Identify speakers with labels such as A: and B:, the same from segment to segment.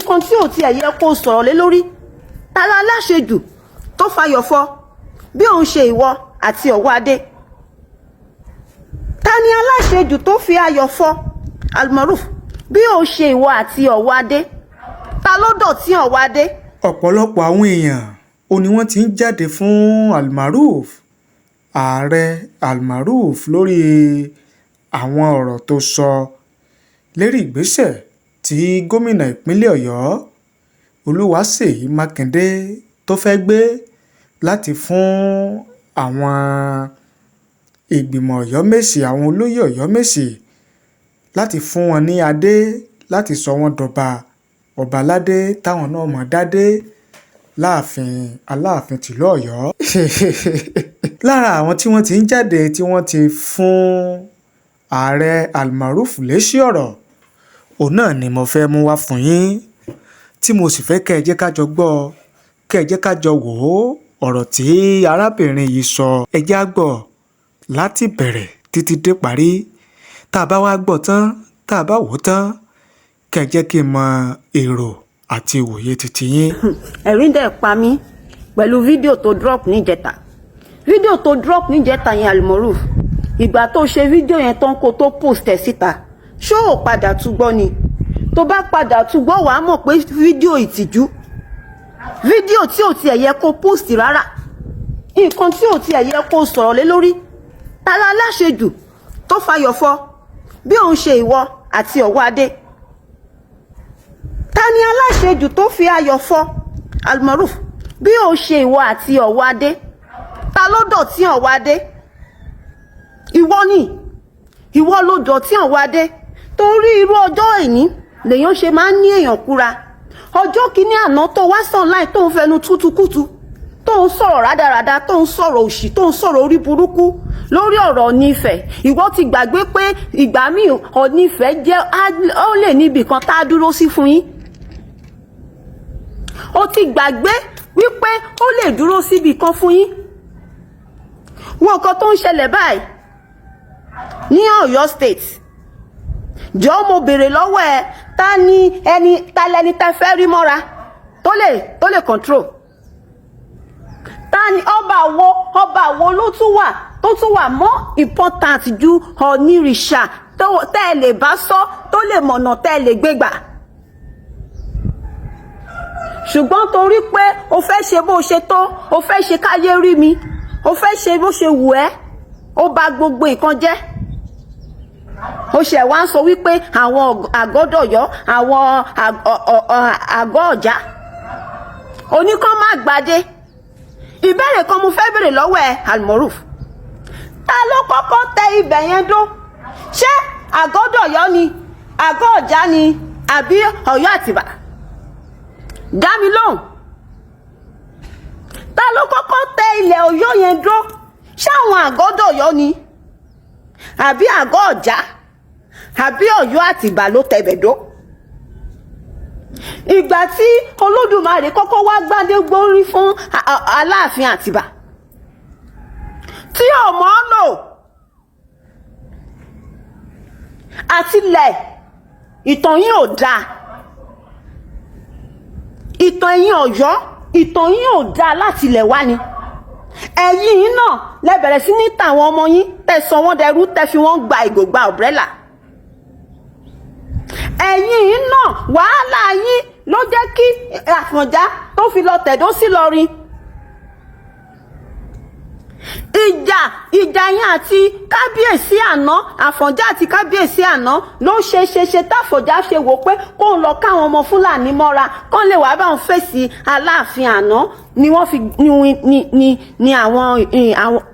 A: Nǹkan tí ò tiẹ̀ yẹ kó sọ̀rọ̀ lé lórí. Ta la aláṣejù tó fayọ̀ fọ́ bí òun ṣe ìwọ àti Ọ̀wọ́adé? Ta ni aláṣejù tó fi ayọ̀ fọ́, Almaroof, bí òun ṣe ìwọ àti Ọ̀wọ́adé? Ta ló dọ̀tí Ọ̀wọ́adé?
B: Ọ̀pọ̀lọpọ̀ àwọn èèyàn ò ní wọ́n ti ń jáde fún Almaroof, Ààrẹ Almaroof, lórí àwọn ọ̀rọ̀ tó sọ lérí ìgbésẹ̀ tí gómìnà ìpínlẹ̀ Ọ̀yọ́ Olúwaṣèyí Mákindé tó fẹ́ẹ́ gbé láti fún àwọn ìgbìmọ̀ Ọ̀yọ́mẹ́sì, àwọn olóyè Ọ̀yọ́mẹ́sì, láti fún wọn ní adé, láti sọ wọ́n dọba, ọba aládé táwọn náà mọ̀ dádé láàfin Aláàfin tìlú Ọ̀yọ́. Lára àwọn tí wọ́n ti ń jáde tí wọ́n ti fún Ààrẹ Almaroof lésì ọ̀rọ̀, òun náà ni mo fẹ́ mú wá fún yín, tí mo sì fẹ́ kẹ́ ẹ jẹ́ ká jọ gbọ́, kẹ́ ẹ jẹ́ ká jọ wò ó. Ọ̀rọ̀ tí arábìnrin yìí sọ, ẹ jẹ́ á gbọ́ láti bẹ̀rẹ̀ títí dé parí. Tá a bá wá gbọ́ tán, tá a bá wò ó tán, kẹ́ ẹ jẹ́ kí n mọ èrò àti ìwòye titi yín.
A: Ẹ̀rín dẹ̀ pa mí pẹ̀lú fídíò tó drop níjẹta. Fídíò tó drop níjẹta yẹn, Almaroof, ìgbà tó ṣe fídíò yẹn tán kó tó post ẹ̀ síta, ṣó ò padà tún gbọ́ ni? Tó bá padà tún gbọ́, wàá mọ̀ pé fídíò ìtìjú, fídíò tí ò tiẹ̀ yẹ kó post rárá, nǹkan tí ò tiẹ̀ yẹ kó sọ̀rọ̀ lé lórí. Ta la aláṣejù tó fayọ̀ fọ́ bí òun ṣe ìwọ àti Ọ̀wọ́adé? Ta ni aláṣejù tó fi ayọ̀ fọ́, Almaroof, bí òun ṣe ìwọ àti Ọ̀wọ́adé? Ta ló dọ̀tí Ọ̀wọ́adé? Ìwọ ni, ìwọ ló dọ̀tí Ọ̀wọ́adé. Torí irú ọjọ́ ìní lèèyàn ṣe máa ń ní èèyàn kúra. Ọjọ́ kìíní àná tó wá sàn láì tó ń fẹnu tútukútu, tó ń sọ̀rọ̀ rádaràda, tó ń sọ̀rọ̀ òṣì, tó ń sọ̀rọ̀ orí burúkú lórí ọ̀rọ̀ Ọ̀ní-Ifẹ̀, ìwọ ti gbàgbé pé ìgbà míì Ọ̀ní-Ifẹ̀ jẹ́ ó lè níbì kan tá a dúró sí fún yín. Ó ti gbàgbé wípé ó lè dúró síbì kan fún yín. Wo nǹkan tó ń ṣẹlẹ̀ báyìí ní Ọ̀yọ́ State. Jọ̀ọ́, mo béèrè lọ́wọ́ ẹ, ta ni ẹni, ta lẹni tẹ́ fẹ́ rí mọ́ra tó lè control? Ta ni ọba wo, ọba wo ló tún wà tó tún wà more important ju Ọ̀nìrìṣà tẹ́ ẹ lè bá sọ, tó lè mọ̀nà tẹ́ ẹ lè gbégbà? Ṣùgbọ́n torí pé o fẹ́ ṣe bó ṣe tó, o fẹ́ ṣe káyé rí mi, o fẹ́ ṣe bó ṣe wù ẹ́, ó bà gbogbo nǹkan jẹ́. Ó ṣẹ̀ wá ń sọ wípé àwọn àgọ́dọ̀yọ́, àwọn àgọ́ ọ̀já oníkan má gbadé. Ìbéèrè kan mo fẹ́ béèrè lọ́wọ́ ẹ, Almaroof: ta ló kọ́kọ́ tẹ ibẹ̀ yẹn dó? Ṣé àgọ́dọ̀yọ́ ni, àgọ́ ọ̀já ni, àbí Ọ̀yọ́ Àtìbà? Dá mi lóhùn. Ta ló kọ́kọ́ tẹ ilẹ̀ Ọ̀yọ́ yẹn dó? Ṣé àwọn àgọ́dọ̀yọ́ ni, àbí àgọ́ ọ̀já, àbí Ọ̀yọ́ Àtìbà ló tẹbẹ̀ dó? Ìgbà tí Olódùmarè kọ́kọ́ wá gbádé gbórí fún Aláàfin Àtìbà tí ò mọ̀ ọ́ lò àtilẹ̀, ìtàn yín ò dáa. Ìtàn ẹ̀yin Ọ̀yọ́, ìtàn yín ò dáa láti ilẹ̀ wá ni. Ẹ̀yin yìí náà lẹ bẹ̀rẹ̀ sí ní tàwọn ọmọ yín, tẹ́ sọ wọ́n dẹrú, tẹ́ fi wọ́n gba ìgò, gba umbrella. Ẹ̀yin yìí náà, wàhálà yín ló jẹ́ kí Àfọ̀njá tó fi lọ tẹ̀dó sí lọrin. Ìjà yín àti kábíyèsí àná, Àfọ̀njá àti kábíyèsí àná, ló ṣe ṣe ṣe táfọ̀njá ṣe wò pé kóun lọ káwọn ọmọ Fúlàní mọ́ra, kán lè wàá bá wọn fèsì Aláàfin àná, ni wọ́n fi ni ni ni ni àwọn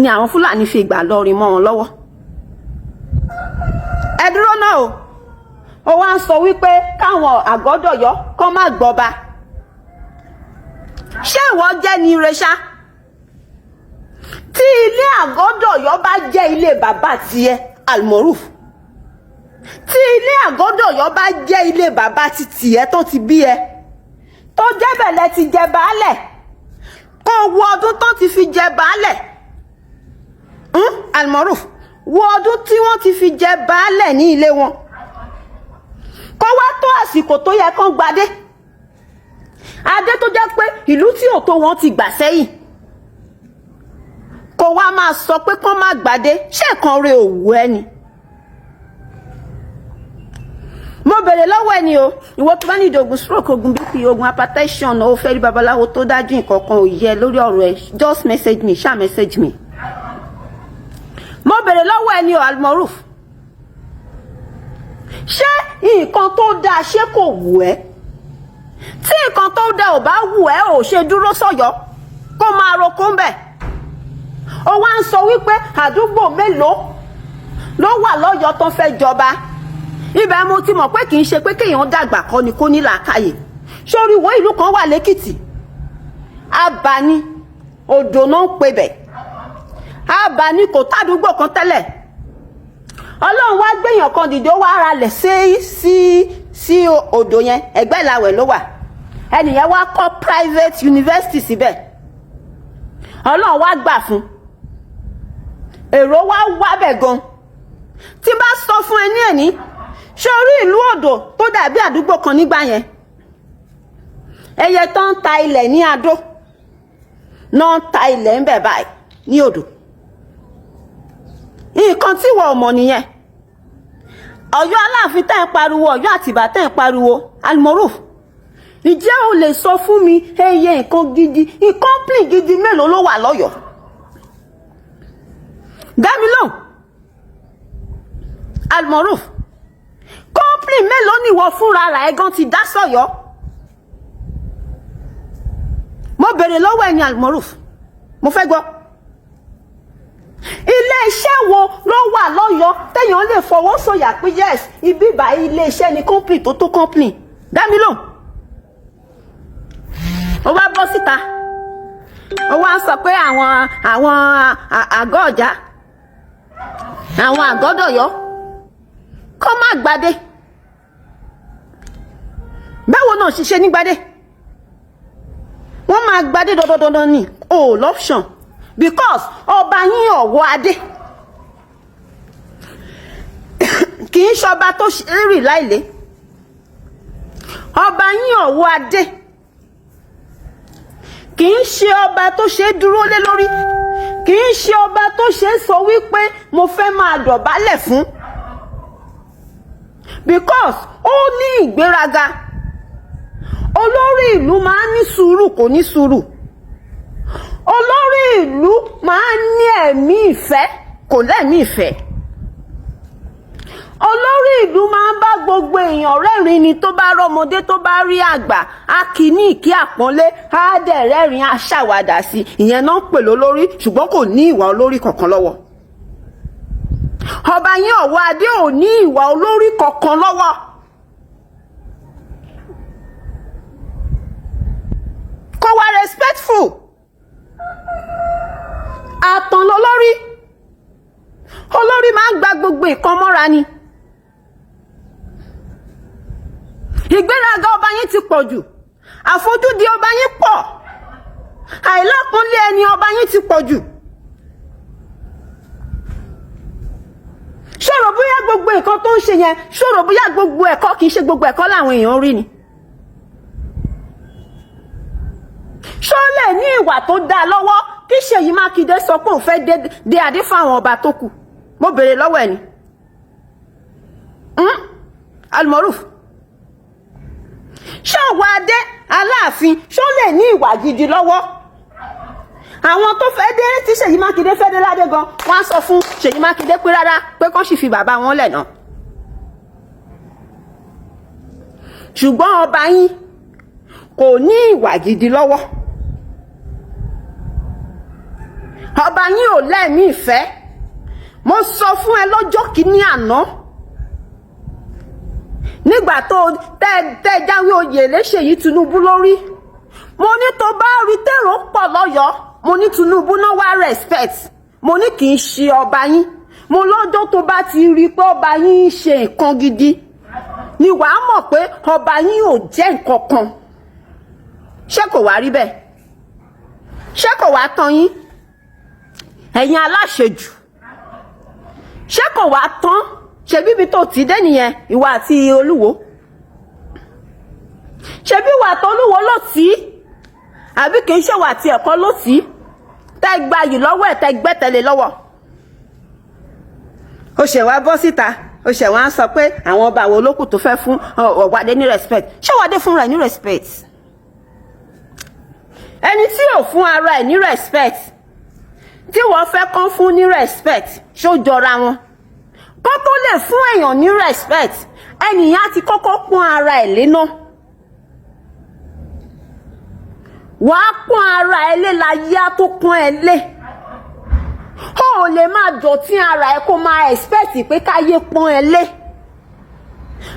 A: ni àwọn Fúlàní fi gbà lọrin mọ́ wọn lọ́wọ́. Ẹ dúró náà o, ó wá ń sọ wípé káwọn àgọ́dọ̀yọ́ kán má gbọ́ba. Ṣé ìwọ jẹ́ ní ire ṣá? Tí ilé àgọ́dọ̀yọ́ bá jẹ́ ilé bàbá tiẹ̀, Almaroof, tí ilé àgọ́dọ̀yọ́ bá jẹ́ ilé bàbá ti tiẹ̀ tó ti bí ẹ, tó jẹ́bẹ̀lẹ̀ ti jẹ baálẹ̀, kó wo ọdún tó ti fi jẹ baálẹ̀. Almaroof, wo ọdún tí wọ́n ti fi jẹ baálẹ̀ ní ilé wọn, kó wá tó àsìkò tó yẹ kán gbadé. Ìlú tí ò tó wọn ti gbà sẹ́yìn, kó wá máa sọ pé kán má gbadé. Ṣé nǹkan rẹ òwú ẹ ni? Mo bèrè lọ́wọ́ ẹni o. Ìwọ tó bá ní ìdí ogun stroke, ogun BP, ogun hypertension, ó fẹ́ rí babaláwo tó dájú, nǹkan kan ò yẹ lórí ọ̀rọ̀ ẹ, just message me, ṣáà message me. Mo bèrè lọ́wọ́ ẹni o, Almoruf, ṣé nǹkan tó dáa, ṣé kò wù ẹ́? Tí nǹkan tó dáa ò bá wù ẹ́, ò ṣe dúró sọ́yọ́ kó máa roko ń bẹ̀. Ó wá ń sọ wípé àdúgbò mélòó ló wà lọ́yọ̀ọ́ tó fẹ́ jọba. Ibẹ̀ mo ti mọ̀ pé kì í ṣe pé kéèyàn dàgbà kọ́ ni kó ní làákàyè. Sórí ìwọ, ìlú kan wà lẹ́kìtì, Abani odò náà ń pè bẹ̀. Abani kò tádùúgbò kan tẹ́lẹ̀. Ọlọ́run wá gbéyàn kan dìde, ó wá ra lẹ̀ sí odò yẹn, ẹ̀gbẹ́ ìlàwẹ̀ ló wà. Ẹnìyẹn wá kọ́ private university síbẹ̀. Ọlọ́run wá gbà fún, èrò wá wábẹ̀ gan. Tí bá sọ fún ẹ ní ẹ̀ní, ṣé orí ìlú odò tó dàbí àdúgbò kan nígbà yẹn, ẹyẹ tó ń ta ilẹ̀ ní Adó náà ń ta ilẹ̀ ń bẹ̀ báyìí ní odò. Nǹkan tí wọ́n mọ̀ nìyẹn. Ọ̀yọ́ Aláàfin tẹ́ ń pariwo, Ọ̀yọ́ Àtìbà tẹ́ ń pariwo, Almoruf, ǹjẹ́ o lè sọ fún mi eye nǹkan gidi, company gidi mélòó ló wà lọ́yọ̀ọ́? Dá mi lóhùn, Almoruf. Company mélòó ni ìwọ fúnra rà ẹ gan ti dá sọ̀yọ́? Mo béèrè lọ́wọ́ ẹni, Almoruf, mo fẹ́ gbọ́. Ilé iṣẹ́ wo ló wà lọ́yọ̀ọ́ téèyàn lè fọwọ́ sọ̀yà pé yes, ibi báyìí, ilé iṣẹ́ ni, company tó tó company? Dá mi lóhùn. Ó wá bọ́ síta, ó wá ń sọ pé àwọn àgọ́ ọ̀já, àwọn àgọ́dọ̀yọ́ kọ́ má gbadé. Báwo náà ṣiṣẹ́ ní gbadé? Wọ́n máa gbadé dandandandan ni o, l'option, because ọba yín ọ̀wọ́ adé, kì í ṣọba tó rì láìlé. Ọba yín ọ̀wọ́ adé, kì í ṣe ọba tó ṣe é dúró lé lórí, kì í ṣe ọba tó ṣe é sọ wípé mo fẹ́ máa dọ̀bálẹ̀ fún, because ó ní ìgbéraga. Olórí ìlú máa ń ní sùúrù, kò ní sùúrù. Olórí ìlú máa ń ní ẹ̀mí ìfẹ́, kò lẹ́mí ìfẹ́. Olórí ìlú máa ń bá gbogbo èèyàn rẹ́rìn ni. Tó bá rọ́mọdé, tó bá rí àgbà, á kì í ní ìkí àpọ́nlé, á dẹ̀ rẹ́rìn, á ṣàwàdà sí. Ìyẹn náà ń pè lólórí, ṣùgbọ́n kò ní ìwà olórí kankan lọ́wọ́. Ọba yín ọ̀wọ́ adé ò ní ìwà olórí kankan lọ́wọ́. Kò wá respectful, àtàn lolórí. Olórí máa ń gba gbogbo nǹkan mọ́ra ni. Ìgbéraga ọba yín ti pọ̀ jù, àfojúdi ọba yín pọ̀, àìlápọ́nlé ẹni ọba yín ti pọ̀ jù. Ṣòro bóyá gbogbo nǹkan tó ń ṣe yẹn, ṣòro bóyá gbogbo ẹ̀kọ́, kì í ṣe gbogbo ẹ̀kọ́ làwọn èèyàn rí ni. Ṣó lè ní ìwà tó dáa lọ́wọ́ kí Ṣèyí Mákindé sọ pé òun fẹ́ dé adé fáwọn ọba tó kù? Mo béèrè lọ́wọ́ ẹ̀ ni, Almoruf. Ṣé ọ̀wọ́ adé Aláàfin, ṣó lè ní ìwà gidi lọ́wọ́? Àwọn tó fẹ́ dé, tí Ṣèyí Mákindé fẹ́ dé ládé gan, wọ́n á sọ fún Ṣèyí Mákindé pé rárá, pé kán sì fi bàbá wọn lẹ̀ náà. Ṣùgbọ́n ọba yín kò ní ìwà gidi lọ́wọ́, ọba yín ò lẹ́mí ìfẹ́. Mo sọ fún ẹ lọ́jọ́ kìíní àná nígbà tó tẹ́ jáwé oyè lé Ṣèyí Tinubu lórí, mo ní tó bá rí tèrò pọ̀ lọ́yọ̀ọ́, mo ní Tinubu náà wá respect, mo ní kì í ṣe ọba yín. Mo lọ́jọ́ tó bá ti rí pé ọba yín ń ṣe nǹkan gidi ni wàá mọ̀ pé ọba yín ò jẹ́ nǹkan kan. Ṣé kò wá rí bẹ́ẹ̀? Ṣé kò wá tán yín, ẹ̀yin aláṣejù? Ṣé kò wá tán? Ṣebí ibi tó ti dé nìyẹn, ìwà àti Olúwo. Ṣebí ìwà àti Olúwo ló tì í. Àbí kì í ṣèwà àti ẹ̀kọ́ ló tì í tẹ́ gba yìí lọ́wọ́ ẹ̀, tẹ́ gbẹ́tẹ̀lé lọ́wọ́? Ó ṣẹ̀ wá bọ́ síta, ó ṣẹ̀ wá ń sọ pé àwọn ọba àwọn olókù tó fẹ́ fún Ọ̀wádé ní respect. Ṣé Ọ̀wádé fúnra ẹ̀ ní respect? Ẹni tí ò fún ara ẹ̀ ní respect, tí wọ́n fẹ́ kán fún ní respect, ṣó jọra wọn? Kó tó lè fún èèyàn ní respect, ẹnìyàn á ti kọ́kọ́ pọ́n ara ẹ̀ lé náà. Wàá pọ́n ara ẹ lé láyé á tó pọ́n ẹ lé. Ó ò lè máa dọ̀tí ara ẹ, kó máa expect pé káyé pọ́n ẹ lé.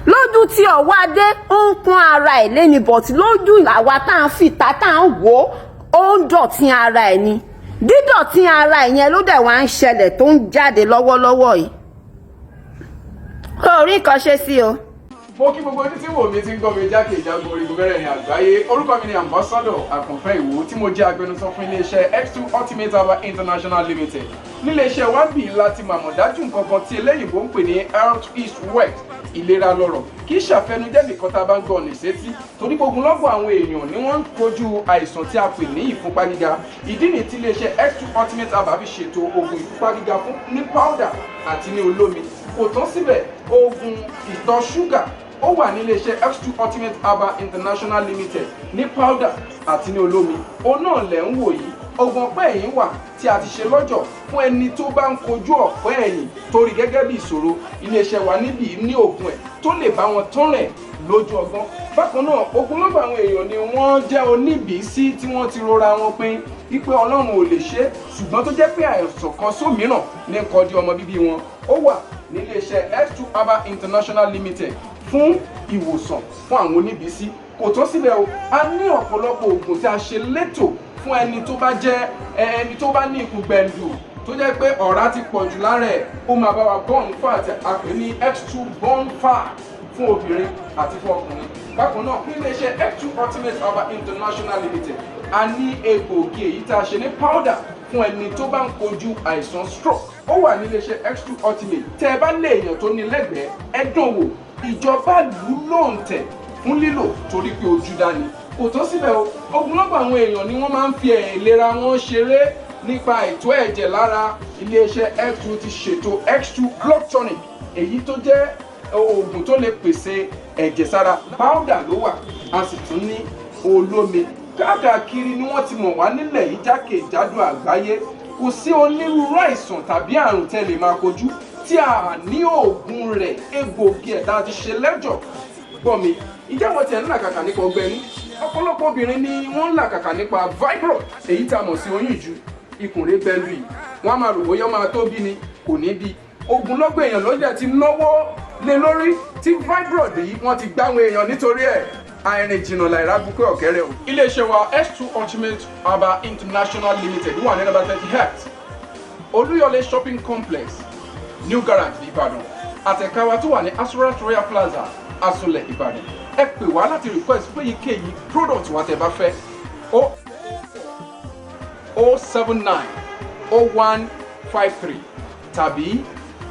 A: Lójú tí Ọ̀wádé, ó ń pọ́n ara ẹ̀ lé ni, but lójú àwa tá à ń fìta tá à ń wò ó, ó ń dọ̀tí ara ẹ̀ ni. Dídọ̀tí ara ẹ̀ yẹn ló dẹ̀ wá ń ṣẹlẹ̀ tó ń jáde lọ́wọ́lọ́wọ́ yìí. Kò rí nǹkan ṣe sí o.
C: Mo kí gbogbo ojú tí wò mí, tí ń gbọ́ mi jákèjádò orígun mẹ́rẹ̀ẹ̀rin àgbáyé. Orúkọ mi ni Ambassador Àkànfẹ́ Ìwò, tí mo jẹ́ agbẹnusọ fún iléeṣẹ́ X2 Ultimate Herbal International Limited. Níléeṣẹ́ wa bì láti màmọ̀ dájú nǹkan kan tí eléyìnbó ń pè ní health is wealth, ìlera lọ́rọ̀. Kì í ṣàfẹnujẹ́ nìkan tá a bá ń gbọ́ ọ̀nà ìsétí, torí gbogbo lọ́gbọ̀ àwọn èèyàn ni wọ́n ń kojú àìsàn tí a pè ní ìfúnpá gíga. Ìdí nìyí tí iléeṣẹ́ X2 Ultimate Herbal fi ṣètò oògùn ìfúnpá gíga fún ní powder àti ní olómi. Kò tán síbẹ̀, oògùn ìtọ̀ ṣúgà ó wà ní iléeṣẹ́ X2 Ultimate Herbal International Limited ní powder àti ní olómi. Òun náà lẹ̀ ń wò yìí. Oògùn ọ̀pẹ́ ẹ̀yìn wà tí a ti ṣe lọ́jọ̀ fún ẹni tó bá ń kojú ọ̀pẹ́ ẹ̀yìn torí gẹ́gẹ́ bí ìṣòro. Iléeṣẹ́ wa níbí ní oògùn ẹ̀ tó lè bá wọn tán rẹ̀ lójú ọgbọ́n. Bákan náà, ogunlọ́gọ̀ àwọn èèyàn ni wọ́n jẹ́ oníbìísí tí wọ́n ti rora wọn pin wípé Ọlọ́run ò lè ṣe é, ṣùgbọ́n tó jẹ́ pé àìsàn kan sómìíràn ní nǹkan di ọmọ bíbí wọn. Ó wà níléeṣẹ́ X2 Herbal International Limited fún ìwòsàn fún àwọn oníbìísí. Kò tán síbẹ̀ o, a ní ọ̀pọ̀lọpọ̀ oògùn tí a ṣe létò fún ẹni tó bá jẹ́ ẹni tó bá ní ikùn gbẹ̀ǹdù, tó jẹ́ pé ọ̀rá ti pọ̀ jù lára ẹ̀. Ó máa bá wa burn fat, a pè ní X2 burn fat, fún obìnrin àti fún ọkùnrin. Bákan náà, ní iléeṣẹ́ X2 Ultimate Herbal International Limited, a ní egbòogi èyí tá a ṣe ní powder fún ẹni tó bá ń kojú àìsàn stroke. Ó wà ní iléeṣẹ́ X2 Ultimate. Tẹ́ ẹ bá lé èèyàn tó ní lẹ́gbẹ̀ẹ́, ẹ dán wò. Ìjọba lù ú lóǹtẹ̀ fún lílò torí pé ojú dání. Kò tán síbẹ̀ o, ogunlọ́gọ̀ àwọn èèyàn ni wọ́n máa ń fi ìlera wọn ṣeré nípa ètò ẹ̀jẹ̀ lára. Iléeṣẹ́ X2 ti ṣètò X2 blood tonic, èyí tó jẹ́ oògùn tó lè pèsè ẹ̀jẹ̀ sára. Powder ló wà, a sì tún ní olómi. Káàkiri ni wọ́n ti mọ̀ wá nílẹ̀ yìí, jákèjádò àgbáyé. Kò sí onírúurú àìsàn tàbí àrùn tẹ́ lè máa kojú tí a ní oògùn rẹ̀, egbògi ẹ̀ tá a ti ṣe lẹ́jọ̀. Gbọ́ mi, ìjẹ́ wọ́n tiẹ̀ ń làkàkà nípa ọgbẹ́ inú? Ọ̀pọ̀lọpọ̀ obìnrin ni wọ́n ń làkàkà nípa fibroid, èyí tá a mọ̀ sí oyún ìju. Ikùn rẹ̀ bẹ́ẹ̀ lù yìí, wọ́n á máa rò bóyá ó máa tó bí ni, kò ní bí. Ogunlọ́gọ̀ èèyàn ló dẹ̀ ti náwó lé lórí tí fibroid yìí, wọ́n ti gbáwọn èèyàn nítorí ẹ̀. Àìrìn jìnnà làìrá bukẹ́ ọ̀kẹ́rẹ́ o. Iléeṣẹ́ wa S2 Ultimate Herbal International Limited wà ní number 38, Olúyọ̀lé Shopping Complex, New Garage, Ìbàdàn, àtẹ̀ka wa tó wà ní Asurat Royal Plaza, Asunlẹ̀, Ìbàdàn. Ẹ pè wá láti request fún èyíkéyìí product wa tẹ́ bá fẹ́: 079 0153 tàbí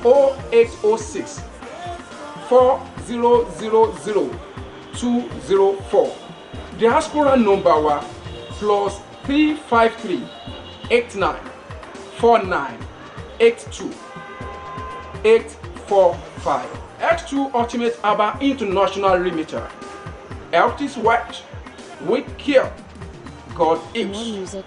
C: 0806 4000 204. Diaspora number wa: +353 89 49 82 845. X2 Ultimate Herbal International Limited. Health is wealth. With care, God
D: More
C: is.
D: Music.